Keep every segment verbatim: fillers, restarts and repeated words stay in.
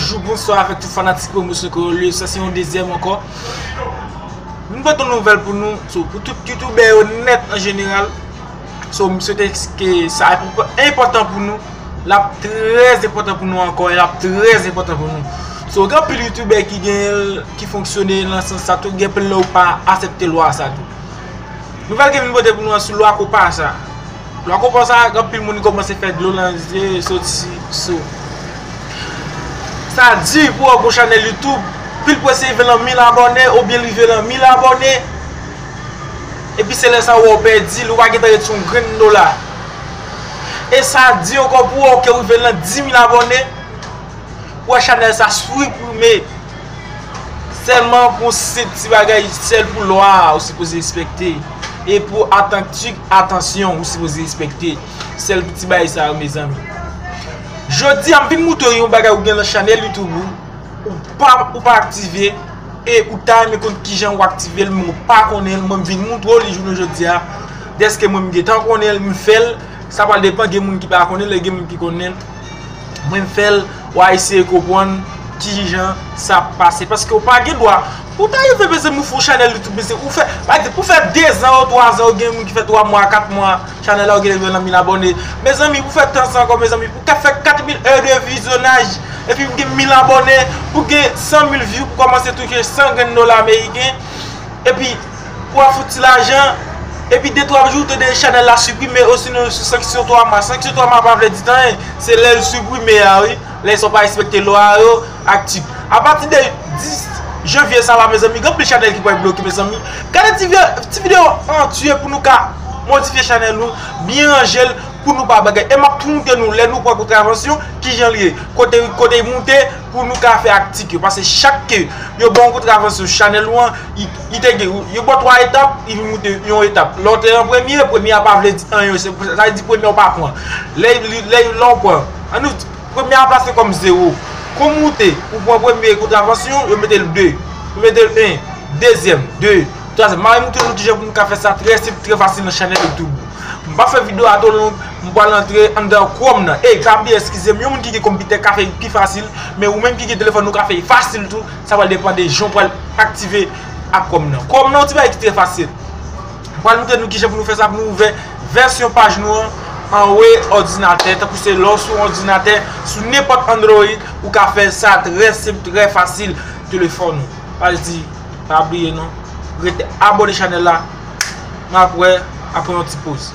Bonjou, bonswa avèk tout fanatik Promosyon Kreyòl yo. Sa se yon dezyèm ankò. Vin pote yon nouvèl pou nou, so, pou tout youtubè yo nèt an jeneral. So, m swete ke sa enpòtan pou nou. L ap trè enpòtan pou nou ankò, e l ap trè enpòtan pou nou. So, gen anpil youtubè ki gen, ki fonksyone nan sans sa tou, gen anpil lè ou pa aksepte lwa sa tou. Nouvèl ke m vin pote pou nou an sou lwa kopa sa. Lwa kopa sa, gen anpil moun ki kòmanse fè dlo nan zye, soti sou. Sa di pou w gon chanèl YouTube, pil prese rive nan mil abòne, oubyen rive nan mil abòne. Epi se lè sa ou wè w pèdi l, ou pa gentan ret sou yon grenn dola. E sa di ankò pou w ke w rive nan dis mil abòne, pou w wè chanèl sa siprime. Sèlman pou yon senp ti bagay, sèl pou lwa a ou sipoze respekte. E pou atantik, atansyon, ou sipoze respekte. Sèl ti bagay sa yo, mezanmi. Jodi a, m vin moutre w yon bagay ou gen nan chanèl YouTube ou, ou pa, ou pa aktive, e ou ta renmen konn kijan ou aktive l, men ou pa konnen l, mwen m vin moutre w li jounen jodi a. Dèske mwen m gentan konnen l, m fè l, sa pral depann, gen moun ki pa konnen l, e gen moun ki konnen l. Mwen m fè l, w a eseye konprann kijan sa ap pase. Paske w pa gen dwa pou w ta rive, mezanmi, ou fè yon chanèl YouTube, mezanmi, ou fè, pa egzanp, pou fè dezan ou twazan, ou gen moun ki fè twa mwa, kat mwa, chanèl la ou gen nan mil abòne. Mezanmi, pou fè tan sa ankò, mezanmi, pou w ka fè kat mil è de vizyonaj, epi pou gen mil abòne, pou gen san mil vyou, pou kòmanse touche san grenn dola ameriken, epi pou w ap fout ti lajan, epi de twa jou, ou tande chanèl la siprime, osinon sou sanksyon twa mwa. Sanksyon twa mwa pa vle di anyen, se lè l siprime a, wi. Lè sa w pa respekte lwa yo, aktif. Apati de dis janvye sa la, mezanmi, gen anpil chanèl ki pral bloke, mezanmi. Gade ti vye-, ti videyo antye pou nou ka modifye chanèl nou, byen ranje l pou nou pa bagay. E m ap tou montre nou, lè nou pran kontravansyon, kijan l ye. Kote, kote l moute, pou nou ka fè aktik yo. Paske chak ke yo ba w yon kontravansyon sou chanèl ou an, li, li te gen, yo ba w twa etap, li vin moute yon etap. Lè w te an premye, premye a pa vle di anyen. Se, sa vle di premye a w pa pran. Lè, lè, lè, lè w pran, ann nou di, premye a plase kòm zewo. Kon moute, ou pran premye kontravansyon, yo mete l de. Yo mete l en, dezyèm, de, twazyèm. M a montre nou kijan pou nou ka fè sa trè senp, trè fasil nan chanèl YouTube. M pa fè videyo a twò long, m pral antre anndan Chrome nan. Ey, pa bliye, eskize m, yon moun ki gen konpitè ka fè pi fasil, men ou menm ki gen telefòn ou ka fè fasil tou, sa pral depann de jan w pral aktive ak Chrome nan. Chrome nan, yon ti bagay ki trè fasil. M pral montre nou kijan pou nou fè sa, pou nou ouvè vèsyon paj nou an anwo òdinatè, tankou se lè w sou òdinatè, sou nenpòt Android, ou ka fè sa trè senp, trè fasil, telefòn ou. Pa di, pa bliye non, rete abòne chanèl la, m ap wè apre yon ti poz.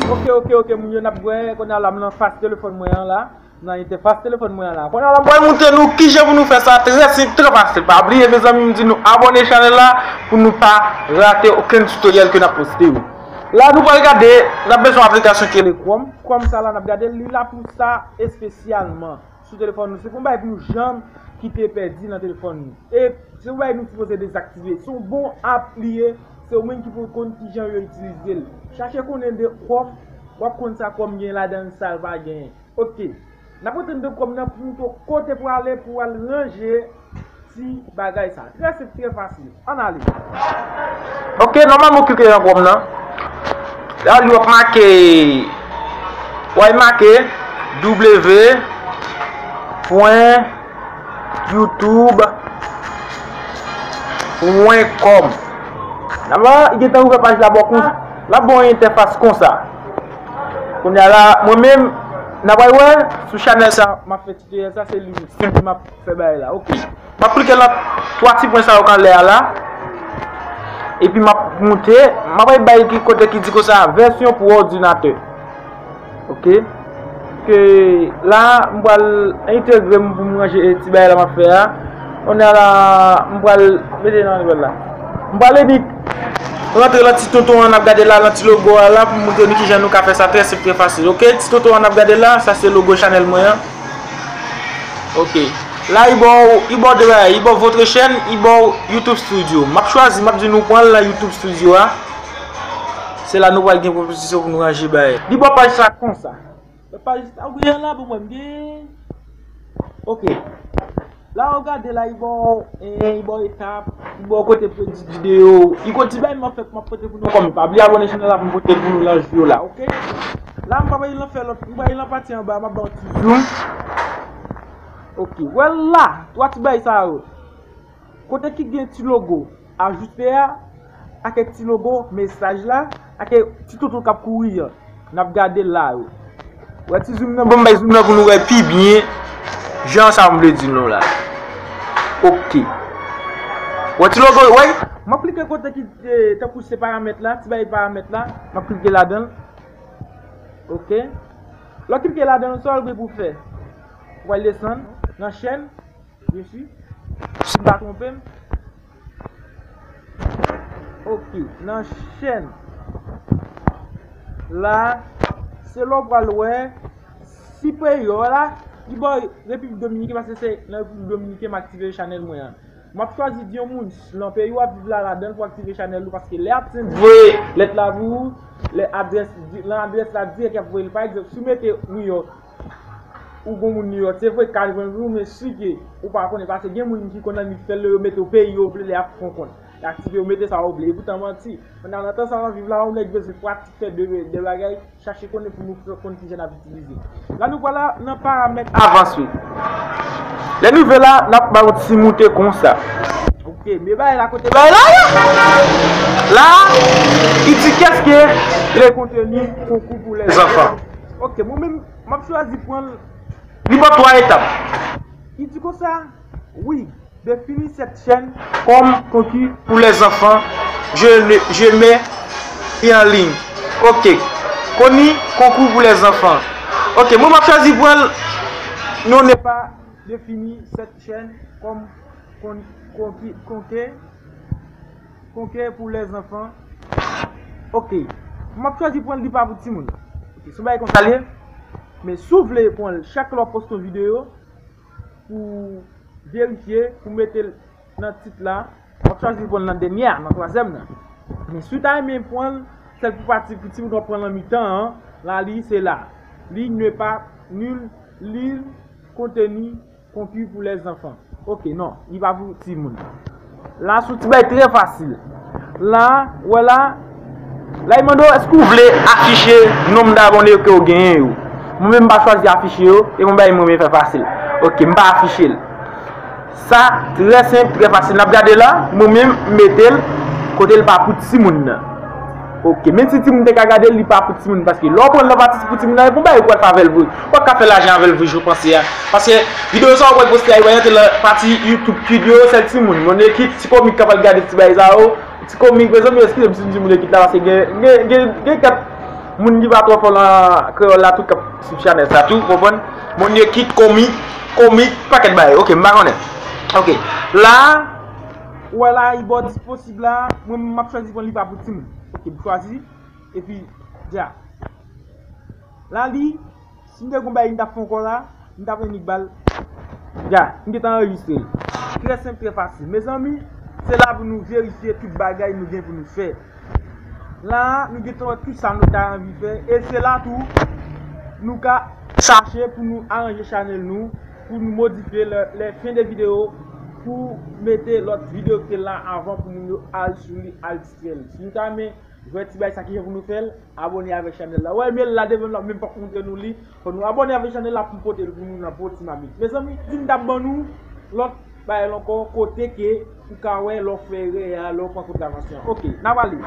Ok, ok, ok, moun yo, n ap wè, kounye a la, m nan fas telefòn mwen an la. Nan entèfas telefòn mwen an la. Kounye a la, m pral montre nou kijan pou nou fè sa trè senp, trè fasil. Pa bliye, mezanmi, m di nou abòne chanèl la pou nou pa rate okenn tutoriel ke n ap poste yo. La, nou pral gade, n ap bezwen aplikasyon ki rele Chrome. Chrome sa la, n ap gade, li la pou sa espesyalman. Sou telefòn nou. Se pou yon bagay pou nou janm kite pèdi nan telefòn nou. E se yon bagay nou sipoze dezaktive. Se yon bon app li ye, se ou menm ki pou konn kijan yo itilize l. Chache konnen de Chrome, w ap konn sa Chrome gen ladan l, sa l pa genyen. Ok. N ap rantre anndan Chrome nan pou montre w kote pou ale pou w al ranje ti bagay sa. Trè senp, trè fasil. Ann ale. Ok, nòmalman w klike nan Chrome nan. La li w ap make, w a make w pwen youtube pwen com. Nòmalman, li gentan ouvè paj la bò konsa. L ap ba w yon entèfas konsa. Kounye a la, mwen menm, n a pral wè sou chanèl sa, m ap fè tutoriel sa, se li, se li m ap fè bagay la. Ok. M ap klike nan twa ti pwen sa yo k anlè a la. Epi m ap moute, m ap al bay ki kote ki di konsa, vèsyon pou òdinatè. Ok. Ke la, m pral entegre m pou m ranje ti bagay la m ap fè a. Kounye a la, m pral mete nan nivo la. M pral enik rantre nan ti tonton an n ap gade la, nan ti logo a la, pou m montre nou kijan nou ka fè sa trè senp, trè fasil. Ok, ti tonton an n ap gade la, sa se logo chanèl mwen an. Ok. La, li ba w, li ba w de bagay, li ba w Votre chaîne, li ba w YouTube Studio. M ap chwazi, m ap di nou pran l nan YouTube Studio a. Se la nou pral gen pwopoziyon pou nou ranje bagay. Li ba w paj sa konsa. Paj sa ou gen la pou mwen, m gen. Ok. La ou gade la, li ba w, eh, li ba w etap, li ba w kote pou edit videyo. Li konn ti bagay m ap fè, m ap pote pou nou kòm. Pa bliye abòne chanèl la pou m pote pou nou nan jou yo la, oke? La m pa bay lan fè lòt, m bay lan pati anba, m ap ba w ti zoom. Oke, wè la, twa ti bagay sa yo. Kote ki gen ti logo ajoute a, ak ti logo mesaj la, ak ti toutou k ap kouri an. N ap gade la yo. Wè ti zoom nan, bon, m bay zoom nan pou nou wè pi byen jan sa m vle di nou la. Oke. Wè ti logo, wè. M ap klike kote ki, eh, tankou se paramèt la, ti bay paramèt la. M ap klike ladan l. Oke. Lè w klike ladan l, sa w gen pou fè? W al desann nan chèn. Byen si. Si m pa twonpe m. Oke, nan chèn la, se la w pral wè si peyi w la, li bò Repiblik Dominiken, paske se nan Repiblik Dominiken m aktive chanèl mwen an. M ap chwazi di yon moun, nan peyi w ap viv la, ladan l pou aktive chanèl ou, paske lè ap voye lèt la pou ou, lè adrès, nan adrès la dirèk y ap voye l. Pa egzanp, si w mete Nouyòk, ou gon moun Nouyòk, se vre, ka jwenn ou, men si ke ou pa konnen, paske gen moun ki konn annik fè l, yo mete w peyi yo vle, lè y ap fè yon kont. Y aktive, yo mete sa yo vle. Epoutan manti. Pandan nan tan sa w ap viv la, yon nèg bezwen pratik fè de, de bagay, chache konnen pou nou fè konn kijan n ap itilize. La nou pral la nan paramèt avanse. Lè nou rive la, n ap ba yon ti moute konsa. Oke, men bagay la kote bagay la, la, li di qu'est-ce que le contenu concours pour les enfants. Oke, mwen menm, m ap chwazi pran l. Li ba w twa etap. Li di konsa, wi, définis cette chaîne comme concours pour les enfants. Je ne, je mets en ligne. Ok. Koni, concours pour les enfants. Ok, mwen m ap chwazi pran l. Non, n'est pas défini cette chaîne comme con- conquis conquet conquet pour les enfants. Ok. M ap chwazi pran l, li pa pou timoun. Ok, se yon bagay konsa l ye. Men si w vle pran l, chak lè w ap poste yon videyo, pou verifye, pou mete l nan tit la, w ap chwazi pran l nan dènyè a, nan twazyèm nan. Men si w ta renmen pran l, sèl pou pati pou timoun, w ap pran l nan mitan an, la li se la. Li ne pa nul, li konteni konki pou lèzanfan. Ok, non, li pa pou timoun. La, se yon ti bagay trè fasil. La, wè la, la, li mande w, èske w vle afiche nonb dabòne ke w genyen yo? Mwen menm, m pa chwazi afiche yo, e mwen, bagay mwen menm fè fasil. Ok, m pa afiche l. Sa, trè senp, trè fasil. N ap gade la, mwen menm, m mete l kote l pa pou timoun nan. Ok, menm si timoun te ka gade l, li pa pou timoun, paske lè w pran l nan pati pou timoun nan, e pou bagay ou pral fè avè l vre. Ou pa ka fè lajan avè l vre, jan w panse a. Paske videyo sa w pral poste a, li pral antre nan pati YouTube Kids yo, sèl timoun. Mon ekip, ti komik k ap al gade ti bagay sa yo. Ti komik, mezanmi, eskize m si m di mon ekip la, paske gen, gen, gen, gen kèk moun ki pa twò fò nan kreyòl la tou, k ap swiv chanèl sa tou, konprann? Mon ekip, komik, komik, pakèt bagay. Ok, m pa konnen. Ok, la, ou wè la, li ba w disposib la, mwen, m ap chwazi pran li pa pou timoun. Ok, m chwazi. Epi, dja. La li, si m te gon bagay m t ap fè ankò la, m t ap annik ba l. Dja, m gentan anrejistre l. Trè senp, trè fasil. Mezanmi, se la pou nou verifye tout bagay nou gen pou nou fè. La, nou gentan wè tout sa nou ta anvi fè. E se la tou, nou ka chache pou nou aranje chanèl nou, pou nou modifye lè, lè fen de videyo, pou mete lòt videyo ki te la avan pou moun yo al sou li, al distrè l. Si nou ta renmen jwe ti bagay sa, kijan pou nou fè l? Abòne avèk chanèl la. Wè, men la devan la, menm pa montre nou li. Fò nou abòne avèk chanèl la pou pote l pou nou nan pwotèzman. Mezanmi, di m t ap ban nou lòt bagay la ankò, kote ke ou ka wè lè w fè erè a, lè w pran kontravansyon. Ok, n ap ale.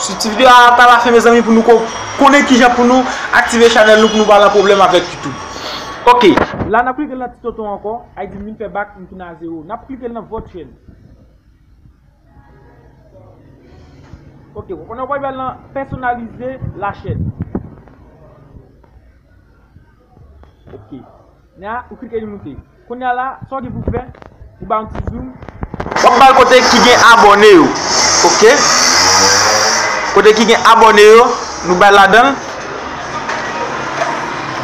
Si ti videyo a ta la fen, mezanmi, pou nou ko- konnen kijan pou nou aktive chanèl nou, pou nou pa nan pwoblèm avèk YouTube. Ok. La, n ap klike nan ti tonton ankò, ay di m vin fè bak, m tounen a zewo. N ap klike nan vòt chèn. Ok, ou konnen w pral nan pèsonalize la chèn. Ok. Nya, ou klike li moute. Kounye a la, sa w gen pou fè, ou ba yon ti zoom. W ap ba l kote ki gen abòne yo. Ok. Kote ki gen abòne yo, nou ba l ladan l.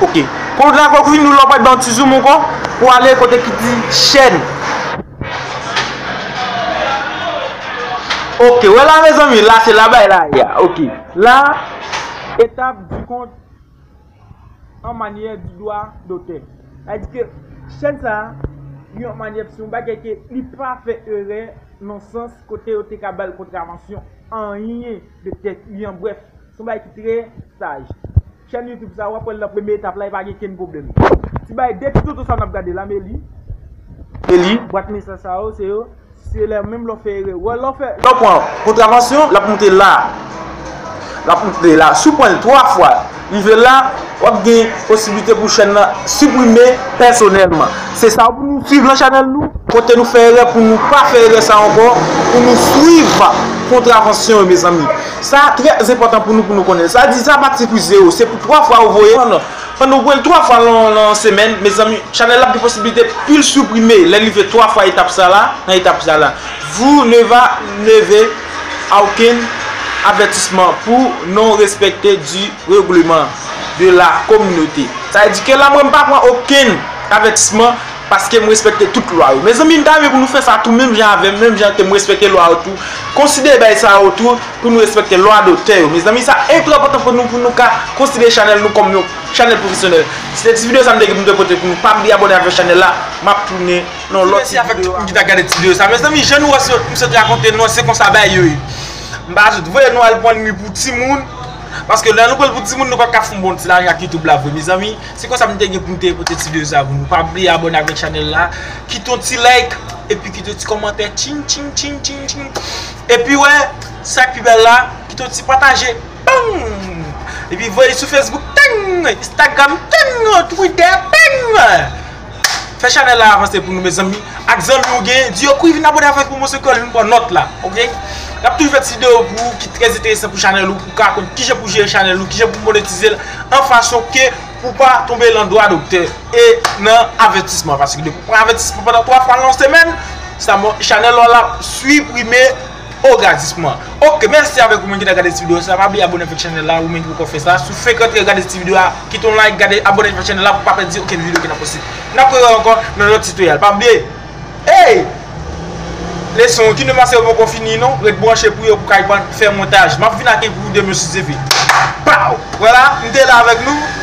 Ok. Kounye a, kou fini, nou la w pral ba yon ti zoom ankò pou ale kote ki di chèn. Ok, wè la, mezanmi, la se la bay la ye a. Ok. La, etap di kont an manyè di dwa dotè. Sa vle di ke chèn sa a, yon manyè, se yon bagay ke li pa fè erè nan sans kote yo te ka ba l kontravansyon anyen de tèt li. An brèf, se yon bagay ki trè saj. Chèn YouTube sa, w ap wè l nan premye etap la, e pa gen kenn pwoblèm. Ti bagay de ti toto sa n ap gade la, Meli. Meli, bwat mesaj sa yo, se yo. Se lè menm lè w fè erè. Wè, lè w fè, lè w pran kontravansyon, l ap monte la. L ap monte la. Si w pran l twa fwa, rive la, w ap gen posiblite pou chèn nan siprime pèsonèlman. Se sa pou nou swiv nan chanèl nou, kote nou fè erè, pou nou pa fè erè sa ankò, pou nou swiv kontravansyon yo, mezanmi. Sa trè enpòtan pou nou, pou nou konnen. Sa di sa pa ti pou zewo, se pou twa fwa ou voye. Pandan ou pran l twa fwa nan, nan semèn, mezanmi, chanèl la ap gen posiblite pou l siprime. Lè l rive twa fwa etap sa la, nan etap sa la. Vous ne va lever aucun avertissement pour non-respect du règlement de la communauté. Sa vle di ke la, mwen, m pa pran okenn avètisman paske m respekte tout lwa yo. Mezanmi, m ta renmen pou nou fè sa tou, menm jan avè m, menm jan ke m respekte lwa yo tou. Konsidere bagay sa yo tou pou nou respekte lwa dotè yo. Mezanmi, sa enpòtan pou nou, pou nou ka konsidere chanèl nou kòm yon chanèl pwofesyonèl. Se te ti videyo sa m te gen pou m te pote pou nou. Pa bliye abòne avèk chanèl la. M ap tounen nan lòt ti videyo. Mèsi avèk tout moun ki ta gade ti videyo sa. Mezanmi, jan nou wè se, m sot rakonte nou, se konsa bagay yo ye. M pa sot voye nou al pran nwi pou timoun. Paske lè nou pran l pou timoun, nou p ap ka fè yon bon ti lajan ak YouTube la vre, mezanmi. Se konsa m te gen pou m te pote ti videyo sa pou nou. Pa bliye abòne avèk chanèl la. Kite yon ti like. Epi kite yon ti kòmantè. Tching, tching, tching, tching, tching. Epi wè, sa k pi bèl la, kite yon ti pataje. Bang! Epi voye sou Facebook. Tang! Instagram. Tang! Twitter. Bang! Fè chanèl la avanse pou nou, mezanmi. Ak zanmi w gen, di yo kouri vin abòne avèk nou, mwen se Kòl vin pran nòt la, oke? N ap toujou fè ti videyo pou ou ki trè enteresan pou chanèl ou, pou w ka konn kijan pou jere chanèl ou, kijan pou monetize l, an fason ke pou w pa tonbe nan dwa dotè e nan avètisman. Paske depi w pran avètisman pandan twa fwa nan yon semèn, sa mo-, chanèl ou la ap siprime ogratisman. Oke, mèsi avèk ou menm ki ta gade ti videyo sa. Pa bliye abòne avèk chanèl la, ou menm ki poko fè sa. Si w fenk rantre gade ti videyo a, kite yon like, gade, abòne avèk chanèl la pou w pa pèdi okenn videyo ki n ap poste. N ap rewè ankò nan lòt titoryal. Pa bliye, hey! Leson ki ne masè yo poko fini non. Ret branche pou yo pou kay ban fè montaj. M ap vin ak pou demen si Dye vle. Pow! Vwala, m te la avèk nou.